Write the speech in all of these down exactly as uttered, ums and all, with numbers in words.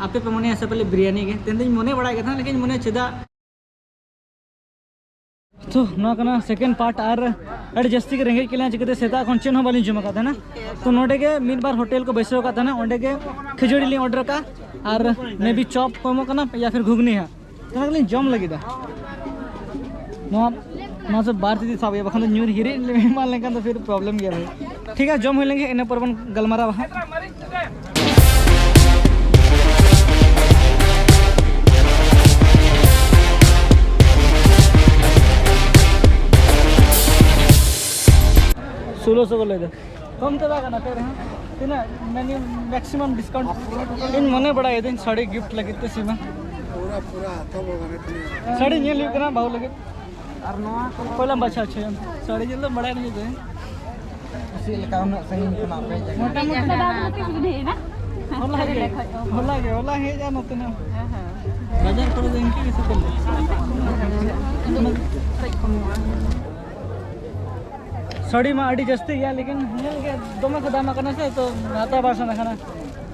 ᱟᱯᱮ ᱯᱮ ᱢᱚᱱᱮᱭᱟ ᱥᱮ ᱯᱟᱞᱮ ᱵᱤᱨᱭᱟᱱᱤ ᱜᱮ? ᱛᱮᱦᱮᱧ ᱫᱚᱧ ᱢᱚᱱᱮ ᱵᱟᱲᱟᱭ ᱜᱮ ᱛᱟᱦᱮᱸᱫ, ᱞᱮᱠᱤᱱ ᱢᱚᱱᱮ ᱪᱮᱫᱟᱜ? ᱛᱚ, ᱱᱚᱣᱟ ᱠᱟᱱᱟ second part᱾ ᱟᱨ ᱟᱹᱰᱤ ᱡᱟᱹᱥᱛᱤ ᱜᱮ ᱨᱮᱸᱜᱮᱡ ᱠᱮᱫ ᱞᱤᱧᱟ, ᱪᱤᱠᱟᱹᱛᱮ ᱥᱮᱛᱟᱜ ᱠᱷᱚᱱ ᱪᱮᱫ ᱦᱚᱸ ᱵᱟᱹᱞᱤᱧ ᱡᱚᱢ ᱟᱠᱟᱫ ᱛᱟᱦᱮᱱᱟ᱾ ᱛᱚ, ᱱᱚᱰᱮ ᱜᱮ ᱢᱤᱫ ᱵᱟᱨ ᱦᱳᱴᱮᱞ ᱠᱚ ᱵᱟᱹᱭᱥᱟᱹᱣ ᱟᱠᱟᱫ ᱛᱟᱦᱮᱱᱟ, ᱚᱸᱰᱮ ᱜᱮ ᱠᱷᱟᱹᱡᱟᱹᱲᱤ ᱞᱤᱧ order ᱟᱠᱟᱫᱼᱟ, ᱟᱨ maybe ᱪᱚᱯ ᱠᱚ ᱮᱢᱚᱜ ᱠᱟᱱᱟ ᱭᱟ ᱯᱷᱤᱨ ᱜᱷᱩᱜᱽᱱᱤ ᱦᱟᱸᱜ᱾ ᱚᱱᱟ ᱜᱮᱞᱤᱧ ᱡᱚᱢ ᱞᱟᱹᱜᱤᱫᱟ᱾ ᱱᱚᱣᱟ, ᱱᱚᱣᱟ ᱥᱮ ᱵᱟᱨ ᱛᱤ ᱥᱟᱵ ᱦᱩᱭᱩᱜᱼᱟ, ᱵᱟᱠᱷᱟᱱ ᱫᱚ ᱧᱩᱨ ᱦᱤᱨᱤᱡ ᱮᱢᱟᱱ ᱞᱮᱱᱠᱷᱟᱱ ᱫᱚ ᱯᱷᱤᱨ problem ᱜᱮᱭᱟ ᱵᱷᱟᱭ᱾ ᱴᱷᱤᱠ ᱜᱮᱭᱟ, ᱡᱚᱢ ᱦᱩᱭ ᱞᱮᱱᱠᱷᱟᱱ ᱤᱱᱟᱹ ᱯᱚᱨ ᱵᱚᱱ ᱜᱟᱞᱢᱟᱨᱟᱣᱟ ᱦᱟᱸᱜ᱾ ᱥᱳᱞᱳᱥᱚ ᱠᱚ ᱞᱟᱹᱭ ᱮᱫᱟ᱾ ᱠᱚᱢ ᱛᱮ ᱵᱟᱝ ᱠᱟᱱᱟ ᱯᱷᱤᱨ ᱦᱚᱸ᱾ ᱛᱤᱱᱟᱹᱜ ᱢᱮᱱᱤ maximum discount? ᱤᱧ ᱢᱚᱱᱮ ᱵᱟᱲᱟᱭᱮᱫᱟᱹᱧ ᱥᱟᱹᱲᱤ gift ᱞᱟᱹᱜᱤᱫ ᱛᱮ ᱥᱤᱢᱟ᱾ ᱯᱩᱨᱟ, ᱯᱩᱨᱟ ᱟᱛᱚ ᱵᱚ ᱜᱟᱱᱮ ᱛᱤᱧᱟ᱾ ᱥᱟᱹᱲᱤ ᱧᱮᱞ ᱦᱩᱭᱩᱜ ᱠᱟᱱᱟ ᱵᱟᱹᱦᱩ ᱞᱟᱹᱜᱤᱫ᱾ ᱟᱨ ᱱᱚᱣᱟ ᱠᱚ ᱯᱚᱭᱞᱟᱢ ᱵᱟᱪᱷᱟᱣ ᱦᱚᱪᱚᱭᱟ᱾ ᱥᱟᱹᱲᱤ ᱧᱮᱞ ᱫᱚ ᱵᱟᱲᱟᱭ ᱱᱤᱭᱟᱹ ᱫᱚ᱾ ᱪᱮᱫ ᱞᱮᱠᱟ ᱩᱱᱟᱹᱜ ᱥᱟᱺᱜᱤᱧ ᱠᱷᱚᱱᱟᱜ ᱯᱮ ᱦᱮᱡ ᱟᱠᱟᱱᱟ? ᱢᱚᱴᱟᱢᱩᱴᱤ ᱫᱟᱫᱟ ᱫᱚ ᱛᱤᱥ ᱵᱤᱱ ᱦᱮᱡ ᱮᱱᱟ? ᱦᱚᱞᱟ ᱜᱮ, ᱦᱚᱞᱟ ᱜᱮ, ᱦᱚᱞᱟ ᱦᱮᱡ ᱮᱱᱟ ᱱᱚᱛᱮ ᱱᱟᱜ᱾ ᱦᱮᱸ, ᱦᱮᱸ᱾ ᱵᱟᱡᱟᱨ ᱠᱚᱨᱮ ᱫᱚ ᱤᱱᱠᱟᱹ ᱜᱮ ᱥᱮᱴᱮᱨ ᱞᱮ᱾ ᱥᱟᱹᱲᱤ ᱢᱟ ᱟᱹᱰᱤ ᱡᱟᱹᱥᱛᱤ ᱜᱮᱭᱟ, ᱞᱮᱠᱤᱱ ᱧᱮᱞ ᱜᱮ ᱫᱚᱢᱮ ᱠᱚ ᱫᱟᱢ ᱟᱠᱟᱱᱟ ᱥᱮ, ᱛᱚ ᱦᱟᱛᱟᱣ ᱵᱟᱝ ᱥᱟᱱᱟ ᱠᱟᱱᱟ᱾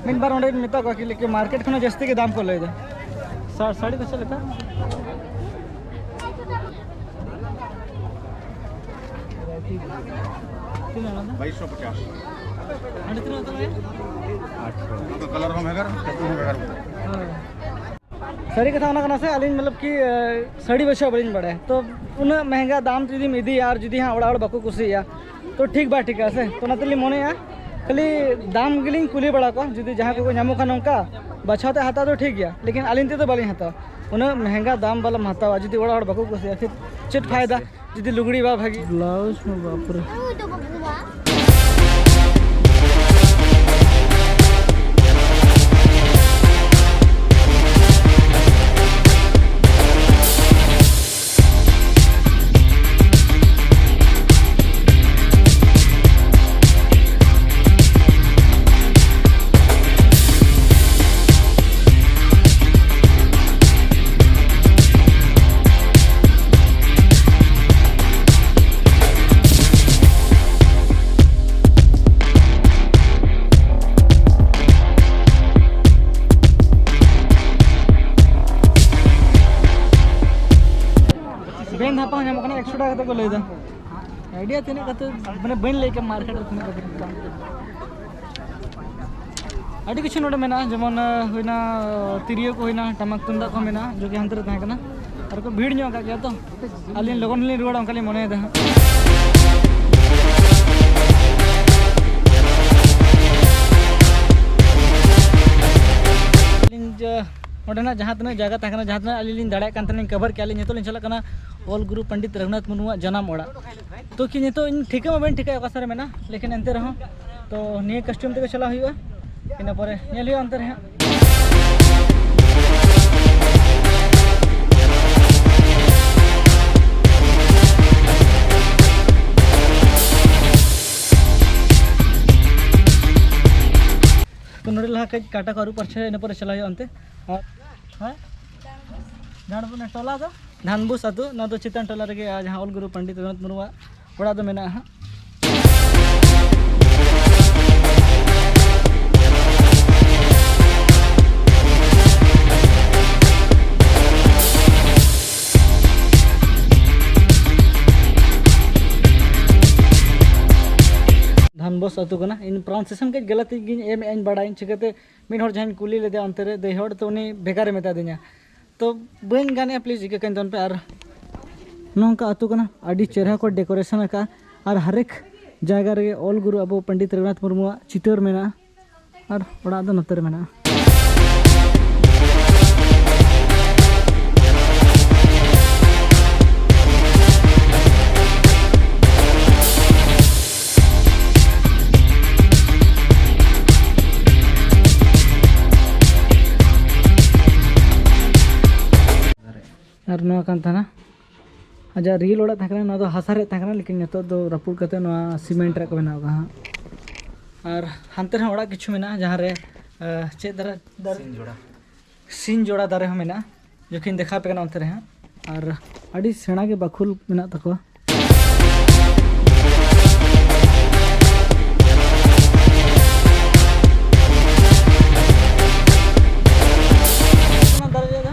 ᱢᱤᱫ ᱵᱟᱨ ᱚᱸᱰᱮᱧ ᱢᱮᱛᱟ ᱠᱚᱣᱟ ᱠᱤ, ᱞᱮᱠᱤᱱ market ᱠᱷᱚᱱ ᱦᱚᱸ ᱡᱟᱹᱥᱛᱤ ᱜᱮ ᱫᱟᱢ ᱠᱚ ᱞᱟᱹᱭ ᱮᱫᱟ᱾ ᱥᱟ-, ᱥᱟᱹᱲᱤ ᱫᱚ ᱪᱮᱫ ᱞᱮᱠᱟ? ᱛᱤᱱᱟᱹᱜ ᱚᱱᱟ ᱫᱚ? ᱵᱟᱭᱤᱥ ᱥᱚ ᱯᱚᱪᱟᱥ᱾ ᱦᱟᱸᱰᱮ ᱛᱤᱱᱟᱹᱜ ᱛᱟᱞᱮ? ᱟᱴᱥᱚ᱾ ᱚᱱᱟ ᱫᱚ colour ᱦᱚᱸ ᱵᱷᱮᱜᱟᱨ, ᱪᱟᱹᱴᱩ ᱦᱚᱸ ᱵᱷᱮᱜᱟᱨ ᱵᱩᱡᱷᱟᱹᱜᱼᱟ᱾ ᱦᱳᱭ᱾ ᱥᱟᱹᱨᱤ ᱠᱟᱛᱷᱟ ᱚᱱᱟ ᱠᱟᱱᱟ ᱥᱮ, ᱟᱹᱞᱤᱧ ᱢᱚᱛᱞᱚᱵ ᱠᱤ, ᱮ, ᱥᱟᱹᱲᱤ ᱵᱟᱪᱷᱟᱣ ᱵᱟᱹᱞᱤᱧ ᱵᱟᱲᱟᱭᱟ᱾ ᱛᱚ ᱩᱱᱟᱹᱜ ᱢᱮᱦᱮᱝᱜᱟ ᱫᱟᱢ ᱡᱩᱫᱤᱢ ᱤᱫᱤᱭᱟ ᱟᱨ ᱡᱩᱫᱤ ᱦᱟᱸᱜ ᱚᱲᱟᱜ ᱦᱚᱲ ᱵᱟᱠᱚ ᱠᱩᱥᱤᱭᱟᱜᱼᱟ, ᱛᱚ ᱴᱷᱤᱠ ᱵᱟᱭ ᱴᱷᱤᱠᱟ ᱥᱮ᱾ ᱛᱚ ᱚᱱᱟ ᱛᱮᱞᱤᱧ ᱢᱚᱱᱮᱭᱟ ᱠᱷᱟᱹᱞᱤ ᱫᱟᱢ ᱜᱮᱞᱤᱧ ᱠᱩᱞᱤ ᱵᱟᱲᱟ ᱠᱚᱣᱟ, ᱡᱩᱫᱤ ᱡᱟᱦᱟᱸᱭ ᱠᱚᱠᱚ ᱧᱟᱢᱚᱜ ᱠᱷᱟᱱ ᱱᱚᱝᱠᱟ ᱵᱟᱪᱷᱟᱣ ᱛᱮ ᱦᱟᱛᱟᱣ ᱫᱚ ᱴᱷᱤᱠ ᱜᱮᱭᱟ, ᱞᱮᱠᱤᱱ ᱟᱹᱞᱤᱧ ᱛᱮᱫᱚ ᱵᱟᱹᱞᱤᱧ ᱦᱟᱛᱟᱣᱟ᱾ ᱩᱱᱟᱹᱜ ᱢᱮᱦᱮᱝᱜᱟ ᱫᱟᱢ ᱵᱟᱞᱟᱢ ᱦᱟᱛᱟᱣᱟ, ᱡᱩᱫᱤ ᱚᱲᱟᱜ ᱦᱚᱲ ᱵᱟᱠᱚ ᱠᱩᱥᱤᱭᱟᱜᱼᱟ, ᱯᱷᱤᱨ ᱪᱮᱫ ᱯᱷᱟᱭᱫᱟ ᱡᱩᱫᱤ ᱞᱩᱜᱽᱲᱤ ᱵᱟᱝ ᱵᱷᱟᱹᱜᱤ? ᱵᱞᱟᱣᱩᱡᱽ ᱢᱟ ᱵᱟᱯᱨᱮ᱾ ᱵᱟᱝ ᱧᱟᱢᱚᱜ ᱠᱟᱱᱟ, ᱮᱠᱥᱚ ᱴᱟᱠᱟ ᱠᱟᱛᱮ ᱠᱚ ᱞᱟᱹᱭ ᱮᱫᱟ᱾ ᱟᱭᱰᱤᱭᱟ ᱛᱤᱱᱟᱹᱜ ᱠᱟᱛᱮ, ᱢᱟᱱᱮ, ᱵᱟᱹᱧ ᱞᱟᱹᱭ ᱠᱮᱭᱟ ᱢᱟᱨᱠᱮᱴ ᱨᱮ ᱛᱤᱱᱟᱹᱜ ᱠᱟᱛᱮ ᱫᱟᱢ᱾ ᱟᱹᱰᱤ ᱠᱤᱪᱷᱩ ᱱᱚᱰᱮ ᱢᱮᱱᱟᱜᱼᱟ, ᱡᱮᱢᱚᱱ, ᱟᱸ, ᱦᱩᱭᱱᱟ, ᱛᱤᱨᱭᱳ ᱠᱚ ᱦᱩᱭᱱᱟ, ᱴᱟᱢᱟᱠ ᱛᱩᱢᱫᱟᱜ ᱠᱚ ᱢᱮᱱᱟᱜᱼᱟ, ᱡᱚ ᱠᱤ ᱦᱟᱱᱛᱮ ᱨᱮ ᱛᱟᱦᱮᱸ ᱠᱟᱱᱟ᱾ ᱟᱨ ᱠᱚ ᱵᱷᱤᱲ ᱧᱚᱜ ᱟᱠᱟᱫ ᱜᱮᱭᱟ, ᱛᱚ ᱟᱹᱞᱤᱧ ᱞᱚᱜᱚᱱ ᱞᱤᱧ ᱨᱩᱣᱟᱹᱲᱟ, ᱚᱱᱠᱟ ᱞᱤᱧ ᱢᱚᱱᱮᱭᱮᱫᱟ ᱦᱟᱸᱜ᱾ ᱟᱹᱞᱤᱧ ᱡᱮ ᱚᱸᱰᱮᱱᱟᱜ ᱡᱟᱦᱟᱸ ᱛᱤᱱᱟᱹᱜ ᱡᱟᱭᱜᱟ ᱛᱟᱦᱮᱸ ᱠᱟᱱᱟ, ᱡᱟᱦᱟᱸ ᱛᱤᱱᱟᱹᱜ ᱟᱹᱞᱤᱧ ᱞᱤᱧ ᱫᱟᱲᱮᱭᱟᱜ ᱠᱟᱱ ᱛᱟᱦᱮᱱᱟ, ᱠᱟᱵᱷᱟᱨ ᱠᱮᱜᱼᱟ ᱞᱤᱧ᱾ ᱱᱤᱛᱚᱜ ᱞᱤᱧ ᱪᱟᱞᱟᱜ ᱠᱟᱱᱟ ᱚᱞ ᱜᱩᱨᱩ ᱯᱚᱱᱰᱤᱛ ᱨᱚᱜᱷᱩᱱᱟᱛᱷ ᱢᱩᱨᱢᱩᱣᱟᱜ ᱡᱟᱱᱟᱢ ᱚᱲᱟᱜ᱾ ᱛᱚ ᱠᱤ ᱱᱤᱛᱚᱜ ᱤᱧ ᱴᱷᱤᱠᱟᱹ ᱢᱟ ᱵᱟᱹᱧ ᱴᱷᱤᱠᱟᱹᱭᱟ ᱚᱠᱟ ᱥᱮᱫ ᱨᱮ ᱢᱮᱱᱟᱜᱼᱟ, ᱞᱮᱠᱤᱱ ᱮᱱᱛᱮ ᱨᱮᱦᱚᱸ ᱛᱚ ᱱᱤᱭᱟᱹ ᱠᱟᱥᱴᱤᱭᱩᱢ ᱛᱮᱜᱮ ᱪᱟᱞᱟᱣ ᱦᱩᱭᱩᱜᱼᱟ᱾ ᱤᱱᱟᱹ ᱯᱚᱨᱮ ᱧᱮᱞ ᱦᱩᱭᱩᱜᱼᱟ ᱚᱱᱛᱮ ᱨᱮ ᱦᱟᱸᱜ᱾ ᱛᱚ ᱱᱚᱰᱮ ᱞᱟᱦᱟ ᱠᱟᱹᱡ ᱠᱟᱴᱟ ᱠᱚ ᱟᱹᱨᱩᱵ ᱯᱟᱨᱪᱷᱟ, ᱤᱱᱟᱹ ᱯᱚᱨᱮ ᱪᱟᱞᱟᱣ ᱦᱩᱭᱩᱜᱼᱟ ᱚᱱᱛᱮ᱾ ᱟᱨ ᱦᱮᱸ, ᱰᱟᱸᱰᱵᱳᱥ ᱴᱚᱞᱟ ᱫᱚ ᱰᱷᱟᱱᱵᱩᱥ ᱟᱹᱛᱩ, ᱱᱚᱣᱟ ᱫᱚ ᱪᱮᱛᱟᱱ ᱴᱚᱞᱟ ᱨᱮᱜᱮ, ᱟᱨ ᱡᱟᱦᱟᱸ ᱚᱞ ᱜᱩᱨᱩ ᱯᱚᱱᱰᱤᱛ ᱨᱚᱜᱷᱩᱱᱟᱛᱷ ᱢᱩᱨᱢᱩᱣᱟᱜ ᱚᱲᱟᱜ ᱫᱚ ᱢᱮᱱᱟᱜᱼᱟ ᱦᱟᱸᱜ᱾ ᱰᱷᱟᱱᱵᱚᱥ ᱟᱹᱛᱩ ᱠᱟᱱᱟ᱾ ᱤᱧ ᱯᱨᱚᱱᱟᱣᱩᱱᱥᱤᱭᱮᱥᱚᱱ ᱠᱟᱹᱡ ᱜᱟᱞᱟᱛ ᱜᱤᱧ ᱮᱢᱮᱫᱼᱟᱧ, ᱵᱟᱲᱟᱭᱟᱹᱧ᱾ ᱪᱤᱠᱟᱹᱛᱮ ᱢᱤᱫ ᱦᱚᱲ ᱡᱟᱦᱟᱸᱧ ᱠᱩᱞᱤ ᱞᱮᱫᱮᱭᱟ ᱚᱱᱛᱮ ᱨᱮ, ᱫᱟᱹᱭᱦᱟᱹ ᱦᱚᱲ, ᱛᱚ ᱩᱱᱤ ᱵᱷᱮᱜᱟᱨᱮ ᱢᱮᱛᱟ ᱫᱤᱧᱟ᱾ ᱛᱚ ᱵᱟᱹᱧ ᱜᱟᱱᱮᱫᱼᱟ, ᱯᱞᱤᱡᱽ ᱤᱠᱟᱹ ᱠᱟᱹᱧ ᱛᱟᱵᱚᱱ ᱯᱮ᱾ ᱟᱨ ᱱᱚᱝᱠᱟ ᱟᱹᱛᱩ ᱠᱟᱱᱟ, ᱟᱹᱰᱤ ᱪᱮᱦᱨᱟ ᱠᱚ ᱰᱮᱠᱳᱨᱮᱥᱚᱱ ᱟᱠᱟᱫᱼᱟ᱾ ᱟᱨ ᱦᱟᱨᱮᱠ ᱡᱟᱭᱜᱟ ᱨᱮᱜᱮ ᱚᱞ ᱜᱩᱨᱩ ᱟᱵᱚ ᱯᱚᱱᱰᱤᱛ ᱨᱚᱜᱷᱩᱱᱟᱛᱷ ᱢᱩᱨᱢᱩᱣᱟᱜ ᱪᱤᱛᱟᱹᱨ ᱢᱮᱱᱟᱜᱼᱟ᱾ ᱟᱨ ᱚᱲᱟᱜ ᱫᱚ ᱱᱚᱛᱮ ᱨᱮ ᱢᱮᱱᱟᱜᱼᱟ᱾ ᱟᱨ ᱱᱚᱣᱟ ᱠᱟᱱ ᱛᱟᱦᱮᱱᱟ ᱟᱡᱟᱜ ᱨᱤᱞ ᱚᱲᱟᱜ ᱛᱟᱦᱮᱸ ᱠᱟᱱᱟ᱾ ᱱᱚᱣᱟ ᱫᱚ ᱦᱟᱥᱟ ᱨᱮᱭᱟᱜ ᱛᱟᱦᱮᱸ ᱠᱟᱱᱟ, ᱞᱮᱠᱤᱱ ᱱᱤᱛᱚᱜ ᱫᱚ ᱨᱟᱹᱯᱩᱫ ᱠᱟᱛᱮ ᱱᱚᱣᱟ ᱥᱤᱢᱮᱱᱴ ᱨᱮᱭᱟᱜ ᱠᱚ ᱵᱮᱱᱟᱣ ᱠᱟᱜᱼᱟ ᱦᱟᱸᱜ᱾ ᱟᱨ ᱦᱟᱱᱛᱮ ᱨᱮᱦᱚᱸ ᱚᱲᱟᱜ ᱠᱤᱪᱷᱩ ᱢᱮᱱᱟᱜᱼᱟ, ᱡᱟᱦᱟᱸ ᱨᱮ, ᱟᱸ, ᱪᱮᱫ ᱫᱟᱨᱮ, ᱫᱟᱨᱮ? ᱥᱤᱧ ᱡᱚᱲᱟ᱾ ᱥᱤᱧ ᱡᱚᱲᱟ ᱫᱟᱨᱮ ᱦᱚᱸ ᱢᱮᱱᱟᱜᱼᱟ, ᱡᱚᱠᱷᱚᱱ ᱫᱮᱠᱷᱟᱣ ᱯᱮ ᱠᱟᱱᱟ ᱚᱱᱛᱮ ᱨᱮ ᱦᱟᱸᱜ᱾ ᱟᱨ ᱟᱹᱰᱤ ᱥᱮᱬᱟ ᱜᱮ ᱵᱟᱠᱷᱳᱞ ᱢᱮᱱᱟᱜ ᱛᱟᱠᱚᱣᱟ᱾ ᱚᱱᱟ ᱫᱟᱨᱮ ᱨᱮᱭᱟᱜ ᱫᱚ?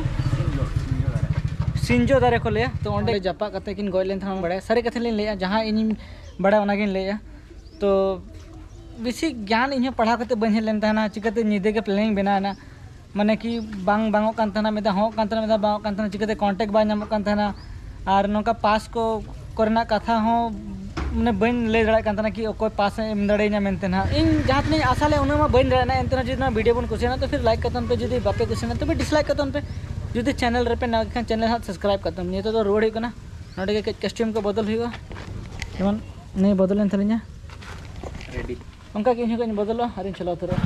ᱥᱤᱧᱡᱚ ᱫᱟᱨᱮ ᱠᱚ ᱞᱟᱹᱭᱟ, ᱛᱚ ᱚᱸᱰᱮ ᱡᱟᱯᱟᱜ ᱠᱟᱛᱮ ᱠᱤᱱ ᱜᱚᱡ ᱞᱮᱱ ᱛᱟᱦᱮᱱᱟ᱾ ᱵᱟᱲᱟᱭᱟ, ᱥᱟᱹᱨᱤ ᱠᱟᱛᱷᱟ ᱞᱤᱧ ᱞᱟᱹᱭᱟ, ᱡᱟᱦᱟᱸ ᱤᱧᱤᱧ ᱵᱟᱲᱟᱭᱟ ᱚᱱᱟᱜᱤᱧ ᱞᱟᱹᱭᱟ᱾ ᱛᱚ ᱵᱮᱥᱤ ᱜᱮᱭᱟᱱ ᱤᱧ ᱦᱚᱸ ᱯᱟᱲᱦᱟᱣ ᱠᱟᱛᱮ ᱵᱟᱹᱧ ᱦᱮᱡ ᱞᱮᱱ ᱛᱟᱦᱮᱱᱟ, ᱪᱤᱠᱟᱹᱛᱮ ᱧᱤᱫᱟᱹ ᱜᱮ ᱯᱞᱮᱱᱤᱝ ᱵᱮᱱᱟᱣ ᱮᱱᱟ, ᱢᱟᱱᱮ ᱠᱤ ᱵᱟᱝ ᱵᱟᱝᱚᱜ ᱠᱟᱱ ᱛᱟᱦᱮᱱᱟ, ᱢᱤᱫ ᱫᱷᱟᱣ ᱦᱚᱸᱜ ᱠᱟᱱ ᱛᱟᱦᱮᱱᱟ, ᱢᱤᱫ ᱫᱷᱟᱣ ᱵᱟᱝᱚᱜ ᱠᱟᱱ ᱛᱟᱦᱮᱱᱟ, ᱪᱤᱠᱟᱹᱛᱮ ᱠᱚᱱᱴᱮᱠᱴ ᱵᱟᱭ ᱧᱟᱢᱚᱜ ᱠᱟᱱ ᱛᱟᱦᱮᱱᱟ᱾ ᱟᱨ ᱱᱚᱝᱠᱟ ᱯᱟᱥ ᱠᱚ ᱠᱚᱨᱮᱱᱟᱜ ᱠᱟᱛᱷᱟ ᱦᱚᱸ ᱢᱟᱱᱮ ᱵᱟᱹᱧ ᱞᱟᱹᱭ ᱫᱟᱲᱮᱭᱟᱜ ᱠᱟᱱ ᱛᱟᱦᱮᱱᱟ ᱠᱤ ᱚᱠᱚᱭ ᱯᱟᱥ ᱮ ᱮᱢ ᱫᱟᱲᱮᱭᱟᱹᱧᱟ ᱢᱮᱱᱛᱮ ᱱᱟᱦᱟᱜ᱾ ᱤᱧ ᱡᱟᱦᱟᱸ ᱛᱤᱱᱟᱹᱜ ᱤᱧ ᱟᱥᱟ ᱞᱮᱫ ᱩᱱᱟᱹᱜ ᱢᱟ ᱵᱟᱹᱧ ᱫᱟᱲᱮᱭᱟᱜᱼᱟ᱾ ᱮᱱᱛᱮ ᱨᱮᱦᱚᱸ ᱡᱩᱫᱤ ᱱᱚᱣᱟ ᱵᱷᱤᱰᱤᱭᱳ ᱵᱚᱱ ᱠᱩᱥᱤᱭᱟᱜᱼᱟ ᱛᱚ ᱯᱷᱤᱨ ᱞᱟᱭᱤᱠ ᱠᱟᱛᱟᱵᱚᱱ ᱯᱮ, ᱡᱩᱫᱤ ᱵᱟᱯᱮ ᱠᱩᱥᱤᱭᱟᱜᱼᱟ ᱛᱚᱵᱮ ᱰᱤᱥᱞᱟᱭᱤᱠ ᱠᱟᱛᱟᱵᱚᱱ ᱯᱮ᱾ ᱡᱩᱫᱤ ᱪᱮᱱᱮᱞ ᱨᱮᱯᱮ ᱱᱟᱣᱟ ᱜᱮ ᱠᱷᱟᱱ ᱪᱮᱱᱮᱞ ᱦᱟᱸᱜ ᱥᱟᱵᱥᱠᱨᱟᱭᱤᱵ ᱠᱟᱛᱟᱵᱚᱱ᱾ ᱱᱤᱛᱚᱜ ᱫᱚ ᱨᱩᱣᱟᱹᱲ ᱦᱩᱭᱩᱜ ᱠᱟᱱᱟ, ᱱᱚᱸᱰᱮ ᱜᱮ ᱠᱟᱹᱡ ᱠᱚᱥᱴᱤᱭᱩᱢ ᱠᱚ ᱵᱚᱫᱚᱞ ᱦᱩᱭᱩᱜᱼᱟ᱾ ᱡᱮᱢᱚᱱ ᱱᱤᱭᱟᱹ ᱵᱚᱫᱚᱞᱮᱱ ᱛᱟᱹᱞᱤᱧᱟ, ᱨᱮᱰᱤ᱾ ᱚᱱᱠᱟ ᱜᱮ ᱤᱧ ᱦᱚᱸ ᱠᱟᱹᱡ ᱤᱧ ᱵᱚᱫᱚᱞᱚᱜᱼᱟ ᱟᱨᱤᱧ ᱪᱟᱞᱟᱣ ᱩᱛᱟᱹᱨᱚᱜᱼᱟ᱾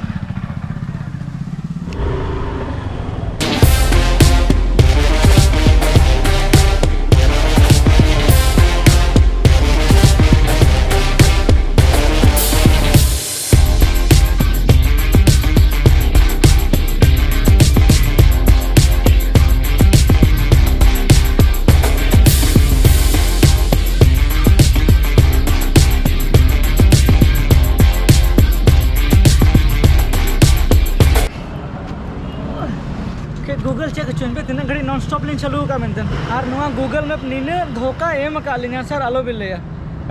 ᱜᱩᱜᱚᱞ ᱪᱮᱠ ᱦᱚᱪᱚᱧ ᱯᱮ ᱛᱤᱱᱟᱹᱜ ᱜᱷᱟᱹᱲᱤᱡ ᱱᱚᱱ ᱥᱴᱚᱯ ᱞᱤᱧ ᱪᱟᱹᱞᱩ ᱟᱠᱟᱫᱼᱟ ᱢᱮᱱᱛᱮ᱾ ᱟᱨ ᱱᱚᱣᱟ ᱜᱩᱜᱚᱞ ᱢᱮᱯ ᱱᱤᱱᱟᱹᱜ ᱫᱷᱳᱠᱟ ᱮᱢ ᱟᱠᱟᱫ ᱞᱤᱧᱟ ᱥᱟᱨ, ᱟᱞᱚᱵᱤᱱ ᱞᱟᱹᱭᱟ,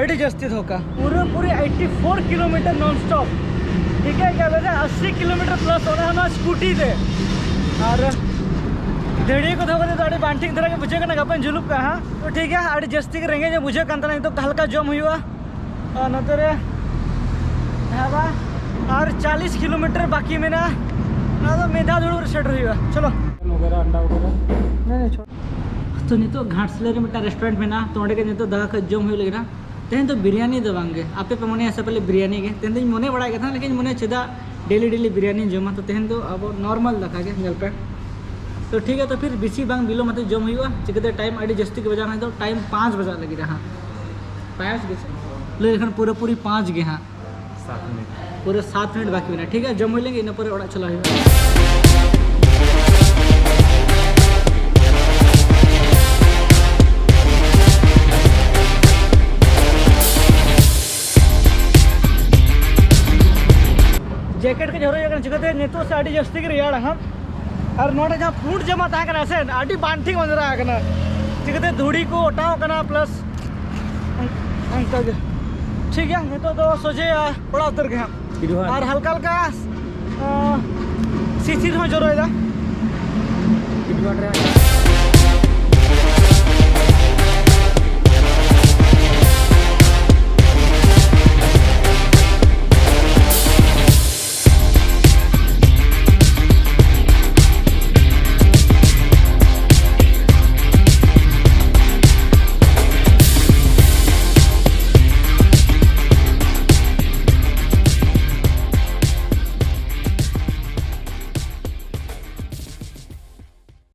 ᱟᱹᱰᱤ ᱡᱟᱹᱥᱛᱤ ᱫᱷᱳᱠᱟ᱾ ᱯᱩᱨᱟᱹ ᱯᱩᱨᱤ ᱮᱭᱤᱴᱤ ᱯᱷᱳᱨ ᱠᱤᱞᱳᱢᱤᱴᱟᱨ ᱱᱚᱱ ᱥᱴᱚᱯ, ᱴᱷᱤᱠᱟᱹᱭ ᱜᱮᱭᱟ ᱵᱮᱱ, ᱟᱥᱤ ᱠᱤᱞᱳᱢᱤᱴᱟᱨ ᱯᱞᱟᱥ, ᱚᱱᱟ ᱦᱚᱸ ᱱᱚᱣᱟ ᱥᱠᱩᱴᱤ ᱛᱮ᱾ ᱟᱨ ᱫᱷᱤᱲᱤ ᱠᱚ ᱫᱷᱳᱠᱟ ᱛᱮᱫᱚ ᱟᱹᱰᱤ ᱵᱟᱝ ᱴᱷᱤᱠ ᱫᱷᱟᱨᱟ ᱜᱮ ᱵᱩᱡᱷᱟᱹᱜ ᱠᱟᱱᱟ, ᱜᱟᱯᱟᱧ ᱡᱩᱞᱩᱯ ᱠᱟᱜᱼᱟ ᱦᱟᱸᱜ᱾ ᱛᱚ ᱴᱷᱤᱠ ᱜᱮᱭᱟ, ᱟᱹᱰᱤ ᱡᱟᱹᱥᱛᱤ ᱜᱮ ᱨᱮᱸᱜᱮᱡ ᱧᱚᱜ ᱵᱩᱡᱷᱟᱹᱜ ᱠᱟᱱ ᱛᱟᱦᱮᱱᱟ, ᱱᱤᱛᱚᱜ ᱦᱟᱞᱠᱟ ᱡᱚᱢ ᱦᱩᱭᱩᱜᱼᱟ᱾ ᱟᱨ ᱱᱚᱛᱮ ᱨᱮ ᱰᱷᱟᱵᱟ ᱟᱨ ᱪᱟᱞᱤᱥ ᱠᱤᱞᱳᱢᱤᱴᱟᱨ ᱵᱟᱹᱠᱤ ᱢᱮᱱᱟᱜᱼᱟ, ᱚᱱᱟ ᱫᱚ ᱢᱤᱫ ᱫᱷᱟᱣ ᱫᱩᱲᱩᱵ ᱨᱮ ᱥᱮᱴᱮᱨ ᱦᱩᱭᱩᱜᱼᱟ᱾ ᱪᱚᱞᱚ᱾ ᱛᱚ ᱱᱤᱛᱚᱜ ᱜᱷᱟᱴᱥᱤᱞᱟᱹ ᱨᱮ ᱢᱤᱫᱴᱟᱝ ᱨᱮᱥᱴᱩᱨᱮᱱᱴ ᱢᱮᱱᱟᱜᱼᱟ, ᱛᱚ ᱚᱸᱰᱮ ᱜᱮ ᱱᱤᱛᱚᱜ ᱫᱟᱠᱟ ᱠᱚ ᱡᱚᱢ ᱦᱩᱭᱩᱜ ᱞᱟᱹᱜᱤᱫ ᱦᱟᱸᱜ᱾ ᱛᱮᱦᱮᱧ ᱫᱚ ᱵᱤᱨᱭᱟᱱᱤ ᱫᱚ ᱵᱟᱝ ᱜᱮ, ᱟᱯᱮ ᱯᱮ ᱢᱚᱱᱮᱭᱟ ᱥᱮ ᱯᱟᱞᱮ ᱵᱤᱨᱭᱟᱱᱤ ᱜᱮ᱾ ᱛᱮᱦᱮᱧ ᱫᱚᱧ ᱢᱚᱱᱮ ᱵᱟᱲᱟᱭᱮᱫ ᱠᱟᱱ ᱛᱟᱦᱮᱱᱟ, ᱞᱮᱠᱤᱱ ᱢᱚᱱᱮ ᱪᱮᱫᱟᱜ ᱰᱮᱞᱤ ᱰᱮᱞᱤ ᱵᱤᱨᱭᱟᱱᱤᱧ ᱡᱚᱢᱟ᱾ ᱛᱚ ᱛᱮᱦᱮᱧ ᱫᱚ ᱟᱵᱚ ᱱᱚᱨᱢᱟᱞ ᱫᱟᱠᱟ ᱜᱮ, ᱧᱮᱞ ᱯᱮ᱾ ᱛᱚ ᱴᱷᱤᱠ ᱜᱮᱭᱟ, ᱛᱚ ᱯᱷᱤᱨ ᱵᱮᱥᱤ ᱵᱟᱝ ᱵᱤᱞᱚᱢ ᱟᱛᱮ ᱡᱚᱢ ᱦᱩᱭᱩᱜᱼᱟ᱾ ᱪᱤᱠᱟᱹᱛᱮ ᱴᱟᱭᱤᱢ ᱟᱹᱰᱤ ᱡᱟᱹᱥᱛᱤ ᱜᱮ ᱵᱟᱡᱟᱣ ᱮᱱᱟ, ᱱᱤᱛᱚᱜ ᱴᱟᱭᱤᱢ ᱯᱟᱸᱪ ᱵᱟᱡᱟᱜ ᱞᱟᱹᱜᱤᱫ ᱦᱟᱸᱜ, ᱯᱟᱸᱪ ᱜᱮ ᱞᱟᱹᱭ ᱞᱮᱠᱷᱟᱱ ᱯᱩᱨᱟᱹᱯᱩᱨᱤ ᱯᱟᱸᱪ ᱜᱮ ᱦᱟᱸᱜ᱾ ᱥᱟᱛ ᱢᱤᱱᱤᱴ᱾ ᱯᱩᱨᱟᱹ ᱥᱟᱛ ᱢᱤᱱᱤᱴ ᱵᱟᱹᱠᱤ ᱢᱮᱱᱟᱜᱼᱟ᱾ ᱴᱷᱤᱠ ᱜᱮᱭᱟ, ᱡᱚᱢ ᱦᱩᱭ ᱞᱮᱱᱜᱮ, ᱤᱱᱟᱹ ᱯᱚᱨᱮ ᱚᱲᱟᱜ ᱪᱟᱞᱟᱜ ᱦᱩᱭᱩᱜᱼᱟ᱾ ᱡᱮᱠᱮᱴ ᱠᱚᱧ ᱦᱚᱨᱚᱜ ᱮᱫ ᱠᱟᱱᱟ, ᱪᱤᱠᱟᱹᱛᱮ ᱱᱤᱛᱚᱜ ᱥᱮ ᱟᱹᱰᱤ ᱡᱟᱹᱥᱛᱤ ᱜᱮ ᱨᱮᱭᱟᱲᱟ ᱦᱟᱸᱜ᱾ ᱟᱨ ᱱᱚᱰᱮ ᱡᱟᱦᱟᱸ ᱯᱷᱩᱰ ᱡᱚᱢᱟᱜ ᱛᱟᱦᱮᱸ ᱠᱟᱱᱟ ᱥᱮ, ᱟᱹᱰᱤ ᱵᱟᱝ ᱴᱷᱤᱠ ᱚᱸᱡᱽᱨᱟ ᱟᱠᱟᱱᱟ᱾ ᱪᱤᱠᱟᱹᱛᱮ ᱫᱷᱩᱲᱤ ᱠᱚ ᱚᱴᱟᱣ ᱠᱟᱱᱟ, ᱯᱞᱟᱥ ᱚᱱᱠᱟ ᱜᱮ᱾ ᱴᱷᱤᱠ ᱜᱮᱭᱟ, ᱱᱤᱛᱚᱜ ᱫᱚ ᱥᱚᱡᱷᱮ ᱚᱲᱟᱜ ᱩᱛᱟᱹᱨ ᱜᱮ ᱦᱟᱸᱜ᱾ ᱟᱨ ᱦᱟᱞᱠᱟ ᱦᱟᱞᱠᱟ ᱥᱤᱥᱤᱨ ᱦᱚᱸ ᱡᱚᱨᱚᱭᱮᱫᱟ᱾